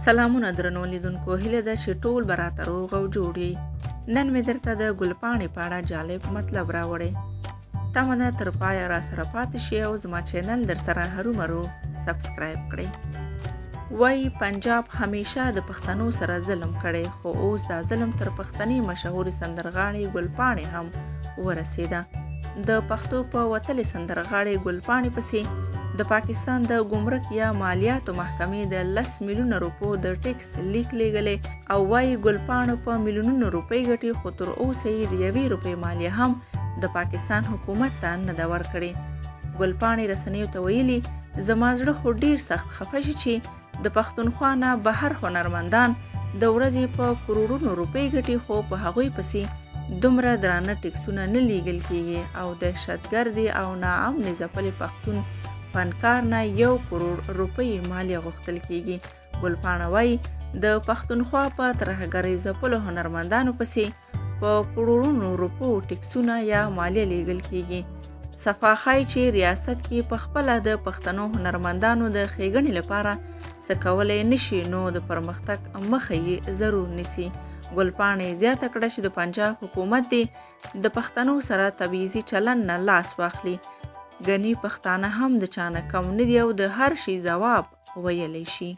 سلامونه درنو لیدونکو، هیله ده چې ټول به راته روغ او جوړ یئ. نن مې درته د ګلپاڼې په اړه جالب مطلب راوړی. تمه ده تر پایه را سره پاتې شئ او زما چینل در سره هرومرو subscribe کړئ. وایي پنجاب همیشه د پښتنو سره ظلم کړی، خو اوس دا ظلم تر پښتنې مشهورې سندرغاړې ګلپاڼې هم ورسېده. د پښتو په وتلې سندرغاړې ګلپاڼې پسې د پاکستان د ګمرک یا مالیاتو محکمې د 10 میلیونه روپو د ټیکس لیک لیږلی او وایي ګلپاڼو په میلیونونو روپۍ ګټي، خو تر اوسه یې د یوې روپۍ مالیه هم د پاکستان حکومت ته نه ده ورکړې. ګلپاڼې رسنیو ته ویلي، زما زړه خو ډیر سخت خفه شي چې د پښتونخوا نه بهر هنرمندان د ورځې په کروړونو روپۍ ګټي، خو په هغوی پسې دومره درانه ټیکسونه نه لیږل کیږي او دهشتګردې او ناامنې ځپلې پښتون فنکار نه 1 کروړ روپۍ مالیه غوښتل کیږي. ګلپاڼه وایي د پښتونخوا په ترهګرۍ ځپلو هنرمندانو پسې په کروړونو روپو ټیکسونه یا مالیه لیږل کیږي. صفا ښایي چې ریاست کې په خپله د پښتنو هنرمندانو د ښېګڼې لپاره څه کولی نشي، نو د پرمختګ مخه یې ضرور نیسي. ګلپاڼې زیاته کړه چې د پنجاب حکومت دې د پښتنو سره تبعیضي چلند نه لاس واخلي، ګني پښتانه هم د چا نه کم نه دي او د هر شي ځواب ویلی شي.